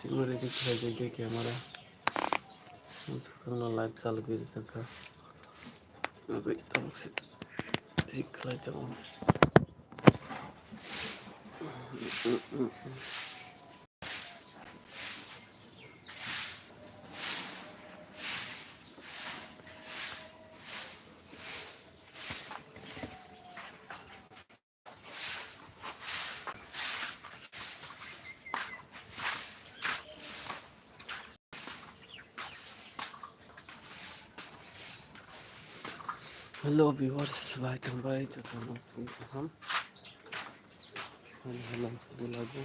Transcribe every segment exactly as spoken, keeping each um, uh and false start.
Mari di khlai di camera. Ang live chalu giri saka. Abi tamsi. Di khlai jago. Hello viewers, bai tong bai jotono phung kaham. Ani halam phung lagu.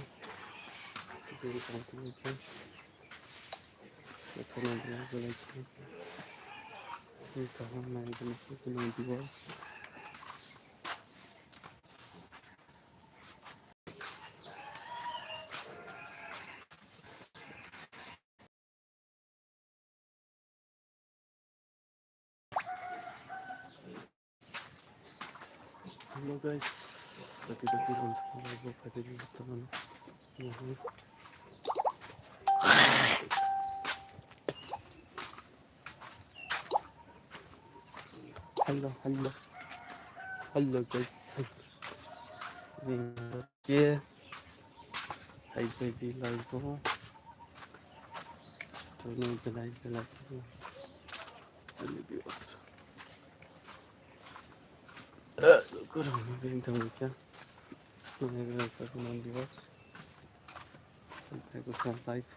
Phung kaham phung kaham. Jotono belai belai phung kaham. Phung kaham nai phung kaham viewers. Hello guys, tapi tapi langsung live finally teman. Hello, hello. Hello guys. Oke. Hai baby lagu. Jotono belai belai. Jotono viewers. Eh, kurang lebih tentang ikan. Mana yang kita kenal viewers. Sampai ke live.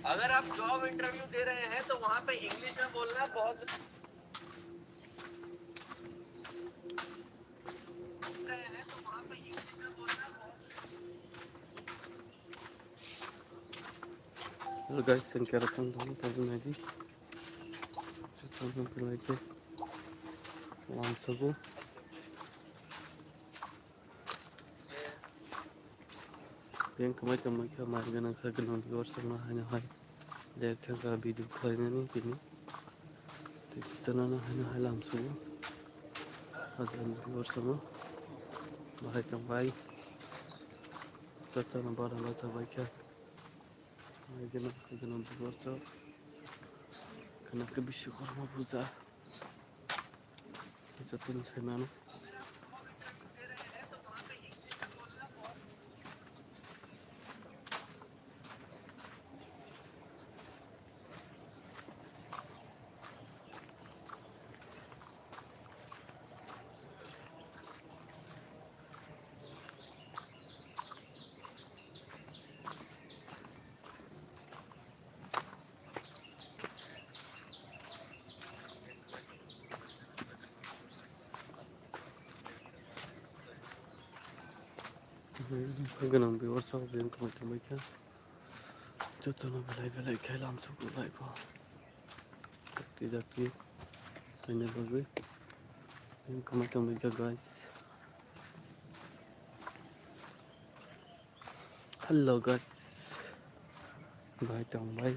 अगर आप job interview दे रहे हैं तो वहां पे इंग्लिश में बोलना बहुत Hello guys, ang kera tong tong tong nai di. Chutang tong tong nai di. Lam sobo. Beng kamai tong mai kha, mai ganang kha, ganang di worsa ma hai na hai. Ler thang kha video khlai nani bini. Tei chutang nana hai na hai lam sobo. Hajan di worsa ma. Bahai tong bai. Chutang na bara la sa bai kha. Mai gana, mai gana bubar chok. Kana ke Bishwakarma puja. Jotono sai mano. Ganang viewers rok beng kamai tongbai kha. Jotono belai belai khe lam suku lai kho. Dakti dakti. Taina bagwi. Beng kamai tongbai kha guys. Hello guys. Bai tong bai.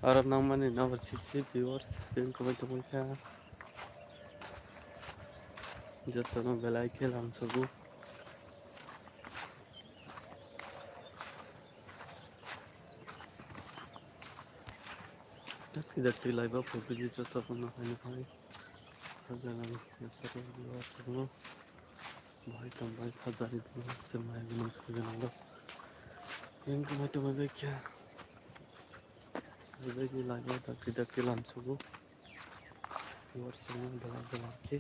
Aro nangmani number six six viewers, beng kamai tongwi kha. Jotono belai khe lam sugu. Dakti dakti laiba photo di jotono hai hai. Hajaran jotono viewers no. Bahai tong bai khajani tong se mai gwnang se gwnang lo. Yang kamai tong bai kya. Bai ni laiba dakti dakti lam sugu. Viewers no belai belai khe.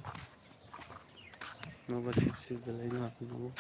Nobar sip sip belai no api no.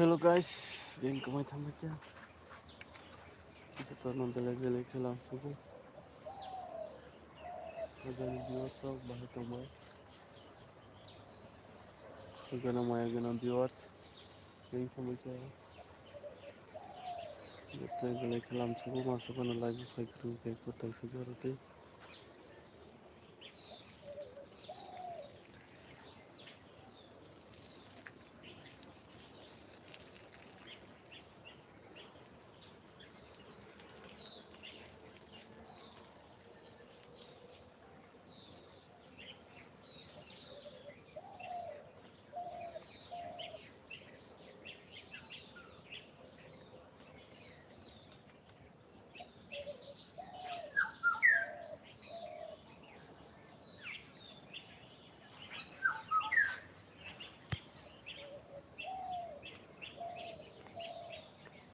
Hello guys, bini kwmai thanglai khe. Jotono belai belai khe lamsugo. Hajani viewers rok bahai tongbai. Hajani maya gwnang viewers. Bini kwmai khe. Belai belai khe lamsugo, masukano live phai kwrwng khe kwtal khe jorotwi.